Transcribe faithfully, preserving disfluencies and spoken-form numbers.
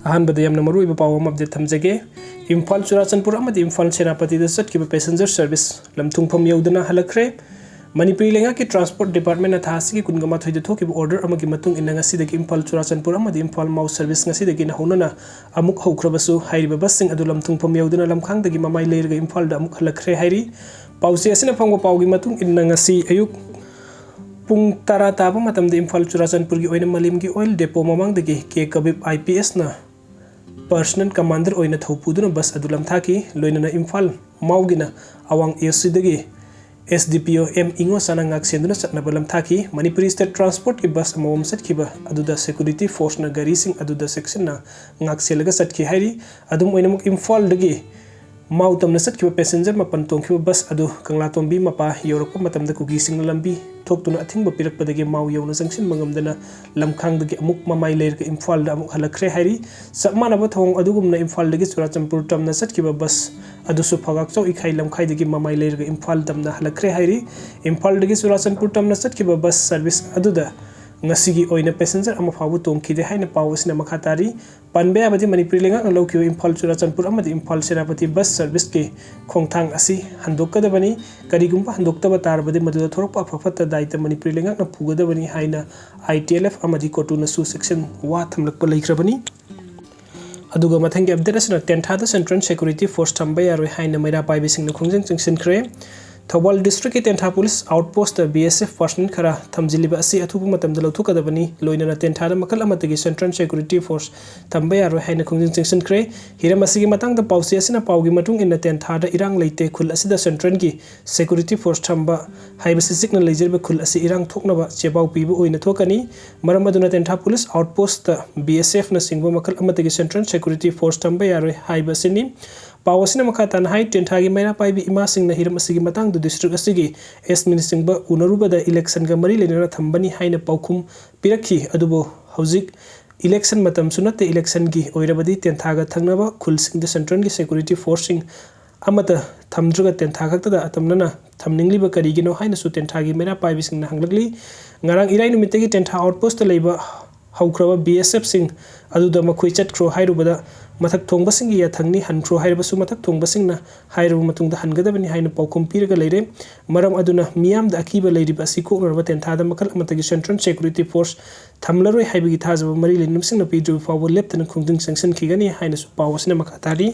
ꯑꯍꯥꯟꯕꯗ ꯌꯥꯝꯅ ꯃꯔꯨꯑꯣꯏꯕ ꯄꯥꯎ ꯑꯃ ꯑꯞꯗꯦꯠ ꯊꯝꯖꯒꯦ꯫ ꯏꯝꯐꯥꯜ ꯆꯨꯔꯥꯆꯥꯟꯄꯨꯔ ꯑꯃꯗꯤ ꯏꯝꯐꯥꯜ ꯁꯦꯅꯥꯄꯇꯤꯗ ꯆꯠꯈꯤꯕ ꯄꯦꯁꯦꯟꯖꯔ ꯁꯔꯚꯤꯁ ꯂꯝꯊꯨꯡꯐꯝ ꯌꯧꯗꯅ ꯍꯜꯂꯛꯈ꯭ꯔꯦ꯫ ꯃꯅꯤꯄꯨꯔꯤ ꯂꯩꯉꯥꯛꯀꯤ ꯇ꯭ꯔꯥꯟꯁꯄꯣꯔꯠ ꯗꯤꯄꯥꯔꯠꯃꯦꯟꯅ ꯊꯥ ꯑꯁꯤꯒꯤ ꯀꯨꯟꯒ ꯃꯥꯊꯣꯏꯗ ꯊꯣꯛꯈꯤꯕ ꯑꯣꯔꯗꯔ ꯑꯃꯒꯤ ꯃꯇꯨꯡ ꯏꯟꯅ ꯉꯁꯤꯗꯒꯤ ꯏꯝꯐꯥꯜ ꯆꯨꯔꯥꯆꯥꯟꯄꯨꯔ ꯑꯃꯗꯤ ꯏꯝꯐꯥꯜ ꯃꯥꯎ ꯁꯔꯚꯤꯁ ꯉꯁꯤꯗꯒꯤꯅ ꯍꯧꯅꯅ ꯑꯃꯨꯛ ꯍꯧꯈ꯭ꯔꯕꯁꯨ, ꯍꯥꯏꯔꯤꯕ ꯕꯁꯁꯤꯡ ꯑꯗꯨ ꯂꯝꯊꯨꯡꯐꯝ ꯌꯧꯗꯨꯅ ꯂꯝꯈꯥꯡꯗꯒꯤ ꯃꯃꯥꯏ ꯂꯩꯔꯒ ꯏꯝꯐꯥꯜꯗ ꯑꯃꯨꯛ ꯍꯜꯂꯛꯈ꯭ꯔꯦ ꯍꯥꯏꯔꯤ꯫ ꯄꯥꯎꯆꯦ ꯑꯁꯤꯅ ꯐꯪꯕ ꯄꯥꯎꯒꯤ ꯃꯇꯨꯡ ꯏꯟꯅ, ꯉꯁꯤ ꯑꯌꯨꯛ ꯄꯨꯡ ꯇꯔꯥ ꯇꯥꯕ ꯃꯇꯝꯗ ꯏꯝꯐꯥꯜ ꯆꯨꯔꯥꯆꯥꯟꯄꯨꯔꯒꯤ ꯑꯣꯏꯅ ꯃꯥꯂꯦꯝꯒꯤ ꯑꯣꯏꯜ ꯗꯦꯄꯣ ꯃꯃꯥꯡꯗꯒꯤ ꯀꯦ ꯀꯕꯤꯞ ꯑꯥꯏ ꯄꯤ ꯑꯦꯁꯅ ꯄꯔꯁꯅꯦꯜ ꯀꯃꯥꯟꯗꯔ ꯑꯣꯏꯅ ꯊꯧ ꯄꯨꯗꯨꯅ ꯕꯁ ꯑꯗꯨ ꯂꯝꯊꯥꯈꯤ꯫ ꯂꯣꯏꯅꯅ ꯏꯝꯐꯥꯜ ꯃꯥꯎꯒꯤꯅ ꯑꯋꯥꯡ ꯑꯦ ꯁꯤꯗꯒꯤ ꯑꯦꯁ ꯗꯤ ꯄꯤ ꯑꯣ ꯑꯦꯝ ꯏꯉꯣꯁꯥꯅ ꯉꯥꯛꯁꯦꯟꯗꯨꯅ ꯆꯠꯅꯕ ꯂꯝꯊꯥꯈꯤ꯫ ꯃꯅꯤꯄꯨꯔꯤ ꯁ꯭ꯇꯦꯠ ꯇ꯭ꯔꯥꯟꯁꯄꯣꯔꯠꯀꯤ ꯕꯁ ꯑꯃꯃꯝ ꯆꯠꯈꯤꯕ ꯑꯗꯨꯗ ꯁꯦꯀꯨꯔꯤꯇꯤ ꯐꯣꯔꯁꯅ ꯒꯥꯔꯤꯁꯤꯡ ꯑꯗꯨꯗ ꯆꯦꯛꯁꯤꯟꯅ ꯉꯥꯛꯁꯦꯜꯂꯒ ꯆꯠꯈꯤ ꯍꯥꯏꯔꯤ꯫ ꯑꯗꯨꯝ ꯑꯣꯏꯅꯃꯛ, ꯏꯝꯐꯥꯜꯗꯒꯤ ꯃꯥꯎ ꯇꯝꯅ ꯆꯠꯈꯤꯕ ꯄꯦꯁꯦꯟꯖꯔ ꯃꯥꯄꯟ ꯇꯣꯡꯈꯤꯕ ꯕꯁ ꯑꯗꯨ ꯀꯪꯂꯥꯇꯣꯝꯕꯤ ꯃꯄꯥ ꯌꯧꯔꯛꯄ ꯃꯇꯝꯗ ꯀꯨꯀꯤꯁꯤꯡꯅ ꯂꯝꯕꯤ ꯊꯣꯛꯇꯨꯅ ꯑꯊꯤꯡꯕ ꯄꯤꯔꯛꯄꯗꯒꯤ ꯃꯥꯎ ꯌꯧꯅ ꯆꯪꯁꯤꯟꯕ ꯉꯝꯗꯅ ꯂꯝꯈꯥꯡꯗꯒꯤ ꯑꯃꯨꯛ ꯃꯃꯥꯏ ꯂꯩꯔꯒ ꯏꯝꯐꯥꯜꯗ ꯑꯃꯨꯛ ꯍꯜꯂꯛꯈ꯭ꯔꯦ ꯍꯥꯏꯔꯤ꯫ ꯆꯞ ꯃꯥꯟꯅꯕ ꯊꯧꯑꯣꯡ ꯑꯗꯨꯒꯨꯝꯅ ꯏꯝꯐꯥꯜꯗꯒꯤ ꯆꯨꯔꯥꯆꯥꯟꯄꯨꯔ ꯇꯝꯅ ꯆꯠꯈꯤꯕ ꯕꯁ ꯑꯗꯨꯁꯨ ꯐꯒꯥꯛꯆꯧ ꯏꯈꯥꯏ ꯂꯝꯈꯥꯏꯗꯒꯤ ꯃꯃꯥꯏ ꯂꯩꯔꯒ ꯏꯝꯐꯥꯜ ꯇꯝꯅ ꯍꯜꯂꯛꯈ꯭ꯔꯦ ꯍꯥꯏꯔꯤ꯫ ꯏꯝꯐꯥꯜꯗꯒꯤ ꯆꯨꯔꯥꯆꯥꯟꯄꯨꯔ ꯇꯝꯅ ꯆꯠꯈꯤꯕ ꯕꯁ ꯁꯔꯚꯤꯁ ꯑꯗꯨꯗ ꯉꯁꯤꯒꯤ ꯑꯣꯏꯅ ꯄꯦꯁꯦꯟꯖꯔ ꯑꯃ ꯐꯥꯎꯕ ꯇꯣꯡꯈꯤꯗꯦ ꯍꯥꯏꯅ ꯄꯥꯎ ꯑꯁꯤꯅ ꯃꯈꯥ ꯇꯥꯔꯤ꯫ ꯄꯟꯕ ꯌꯥꯕꯗꯤ, ꯃꯅꯤꯄꯨꯔꯤ ꯂꯩꯉꯥꯛꯅ ꯂꯧꯈꯤꯕ ꯏꯝꯐꯥꯜ ꯆꯨꯔꯥꯆꯥꯟꯄꯨꯔ ꯑꯃꯗꯤ ꯏꯝꯐꯥꯜ ꯁꯦꯅꯥꯄꯇꯤ ꯕꯁ ꯁꯔꯚꯤꯁꯀꯤ ꯈꯣꯡꯊꯥꯡ ꯑꯁꯤ ꯍꯟꯗꯣꯛꯀꯗꯕꯅꯤ꯫ ꯀꯔꯤꯒꯨꯝꯕ ꯍꯟꯗꯣꯛꯇꯕ ꯇꯥꯔꯕꯗꯤ, ꯃꯗꯨꯗ ꯊꯣꯔꯛꯄ ꯑꯐ ꯐꯠꯇ ꯗꯥꯏꯇ ꯃꯅꯤꯄꯨꯔꯤ ꯂꯩꯉꯥꯛꯅ ꯄꯨꯒꯗꯕꯅꯤ ꯍꯥꯏꯅ ꯑꯥꯏ ꯇꯤ ꯑꯦꯜ ꯑꯦꯐ ꯑꯃꯗꯤ ꯀꯣꯇꯨꯅꯁꯨ ꯆꯦꯛꯁꯤꯟ ꯋꯥ ꯊꯝꯂꯛꯄ ꯂꯩꯈ꯭ꯔꯕꯅꯤ꯫ ꯑꯗꯨꯒ ꯃꯊꯪꯒꯤ ꯑꯞꯗꯦꯠ ꯑꯁꯤꯅ, ꯇꯦꯟꯊꯥꯗ ꯁꯦꯟꯇ꯭ꯔꯦꯜ ꯁꯦꯀ꯭ꯌꯨꯔꯤꯇꯤ ꯐꯣꯔꯁ ꯊꯝꯕ ꯌꯥꯔꯣꯏ ꯍꯥꯏꯅ ꯃꯩꯔꯥ ꯄꯥꯏꯕꯤꯁꯤꯡꯅ ꯈꯣꯡꯖꯪ ꯆꯪꯁꯤꯟꯈ꯭ꯔꯦ꯫ ꯊꯧꯕꯥꯜ ꯗꯤꯁꯇ꯭ꯔꯤꯛꯀꯤ ꯇꯦꯟꯊꯥ ꯄꯨꯂꯤꯁ ꯑꯥꯎꯠ ꯄꯣꯁꯇ ꯕꯤ ꯑꯦꯁ ꯑꯦꯐ ꯄꯔꯁꯅꯦꯜ ꯈꯔ ꯊꯝꯖꯤꯜꯂꯤꯕ ꯑꯁꯤ ꯑꯊꯨꯕ ꯃꯇꯝꯗ ꯂꯧꯊꯣꯛꯀꯗꯕꯅꯤ꯫ ꯂꯣꯏꯅꯅ ꯇꯦꯟꯊꯥꯗ ꯃꯈꯜ ꯑꯃꯠꯇꯒꯤ ꯁꯦꯟꯇ꯭ꯔꯦꯜ ꯁꯦꯀ꯭ꯌꯨꯔꯤꯇꯤ ꯐꯣꯔꯁ ꯊꯝꯕ ꯌꯥꯔꯣꯏ ꯍꯥꯏꯅ ꯈꯣꯡꯖꯪ ꯆꯪꯁꯤꯟꯈ꯭ꯔꯦ꯫ ꯍꯤꯔꯝ ꯑꯁꯤꯒꯤ ꯃꯇꯥꯡꯗ ꯄꯥꯎꯆꯦ ꯑꯁꯤꯅ ꯄꯥꯎꯒꯤ ꯃꯇꯨꯡ ꯏꯟꯅ, ꯇꯦꯟꯊꯥꯗ ꯏꯔꯥꯡ ꯂꯩꯇꯦ, ꯈꯨꯜ ꯑꯁꯤꯗ ꯁꯦꯟꯇ꯭ꯔꯦꯜꯒꯤ ꯁꯦꯀ꯭ꯌꯨꯔꯤꯇꯤ ꯐꯣꯔꯁ ꯊꯝꯕ ꯍꯥꯏꯕꯁꯤ ꯆꯤꯛꯅ ꯂꯩꯖꯔꯤꯕ ꯈꯨꯜ ꯑꯁꯤ ꯏꯔꯥꯡ ꯊꯣꯛꯅꯕ ꯆꯦꯄꯥꯎ ꯄꯤꯕ ꯑꯣꯏꯅ ꯊꯣꯛꯀꯅꯤ꯫ ꯃꯔꯝ ꯑꯗꯨꯅ ꯇꯦꯟꯊꯥ ꯄꯨꯂꯤꯁ ꯑꯥꯎꯠ ꯄꯣꯁꯇ ꯕꯤ ꯑꯦꯁ ꯑꯦꯐꯅꯆꯤꯡꯕ ꯃꯈꯜ ꯑꯃꯠꯇꯒꯤ ꯁꯦꯟꯇ꯭ꯔꯦꯜ ꯁꯦꯀ꯭ꯌꯨꯔꯤꯇꯤ ꯐꯣꯔꯁ ꯊꯝꯕ ꯌꯥꯔꯣꯏ ꯍꯥꯏꯕ ꯑꯁꯤꯅꯤ꯫ ꯄꯥꯎ ꯑꯁꯤꯅ ꯃꯈꯥ ꯇꯥꯅ ꯍꯥꯏ, ꯇꯦꯟꯊꯥꯒꯤ ꯃꯩꯔꯥ ꯄꯥꯏꯕꯤ ꯏꯃꯥꯁꯤꯡꯅ ꯍꯤꯔꯝ ꯑꯁꯤꯒꯤ ꯃꯇꯥꯡꯗ ꯗꯤꯁꯇ꯭ꯔꯤꯛ ꯑꯁꯤꯒꯤ ꯑꯦꯁ ꯃꯤꯅꯆꯤꯡꯕ ꯎꯅꯔꯨꯕꯗ ꯏꯂꯦꯛꯁꯟꯒ ꯃꯔꯤ ꯂꯩꯅꯅ ꯊꯝꯕꯅꯤ ꯍꯥꯏꯅ ꯄꯥꯎꯈꯨꯝ ꯄꯤꯔꯛꯈꯤ꯫ ꯑꯗꯨꯕꯨ ꯍꯧꯖꯤꯛ ꯏꯂꯦꯛꯁꯟ ꯃꯇꯝꯁꯨ ꯅꯠꯇꯦ, ꯏꯂꯦꯛꯁꯟꯒꯤ ꯑꯣꯏꯔꯕꯗꯤ ꯇꯦꯟꯊꯥꯒ ꯊꯪꯅꯕ ꯈꯨꯜꯁꯤꯡꯗ ꯁꯦꯟꯇ꯭ꯔꯦꯜꯒꯤ ꯁꯦꯀ꯭ꯌꯨꯔꯤꯇꯤ ꯐꯣꯔꯁꯁꯤꯡ ꯑꯃꯠꯇ ꯊꯝꯗ꯭ꯔꯒ ꯇꯦꯟꯊꯥ ꯈꯛꯇꯗ ꯑꯇꯝꯅꯅ ꯊꯝꯅꯤꯡꯂꯤꯕ ꯀꯔꯤꯒꯤꯅꯣ ꯍꯥꯏꯅꯁꯨ ꯇꯦꯟꯊꯥꯒꯤ ꯃꯩꯔꯥ ꯄꯥꯏꯕꯤꯁꯤꯡꯅ ꯍꯪꯂꯛꯂꯤ꯫ ꯉꯔꯥꯡ ꯏꯔꯥꯏ ꯅꯨꯃꯤꯠꯇꯒꯤ ꯇꯦꯟꯊꯥ ꯑꯥꯎꯠ ꯄꯣꯁꯇ ꯂꯩꯕ ꯍꯧꯈ꯭ꯔꯕ ꯕꯤ ꯑꯦꯁ ꯑꯦꯐꯁꯤꯡ ꯑꯗꯨꯗ ꯃꯈꯣꯏ ꯆꯠꯈ꯭ꯔꯣ ꯍꯥꯏꯔꯨꯕꯗ ꯃꯊꯛ ꯊꯣꯡꯕꯁꯤꯡꯒꯤ ꯌꯥꯊꯪꯅꯤ, ꯍꯟꯈ꯭ꯔꯣ ꯍꯥꯏꯔꯕꯁꯨ ꯃꯊꯛ ꯊꯣꯡꯕꯁꯤꯡꯅ ꯍꯥꯏꯔꯕ ꯃꯇꯨꯡꯗ ꯍꯟꯒꯗꯕꯅꯤ ꯍꯥꯏꯅ ꯄꯥꯎꯈꯨꯝ ꯄꯤꯔꯒ ꯂꯩꯔꯦ꯫ ꯃꯔꯝ ꯑꯗꯨꯅ ꯃꯤꯌꯥꯝꯗ ꯑꯀꯤꯕ ꯂꯩꯔꯤꯕ ꯑꯁꯤ ꯀꯣꯛꯅꯅꯕ ꯇꯦꯟꯊꯥꯗ ꯃꯈꯜ ꯑꯃꯠꯇꯒꯤ Central Security Force ꯊꯝꯂꯔꯣꯏ ꯍꯥꯏꯕꯒꯤ ꯊꯥꯖꯕ ꯃꯔꯤ ꯂꯩꯅꯕꯁꯤꯡꯅ ꯄꯤꯗ꯭ꯔꯤꯕ ꯐꯥꯎꯕ ꯂꯦꯞꯇꯅ ꯈꯣꯡꯖꯪ ꯆꯪꯁꯤꯟꯈꯤꯒꯅꯤ ꯍꯥꯏꯅꯁꯨ ꯄꯥꯎ ꯑꯁꯤꯅ ꯃꯈꯥ ꯇꯥꯔꯤ꯫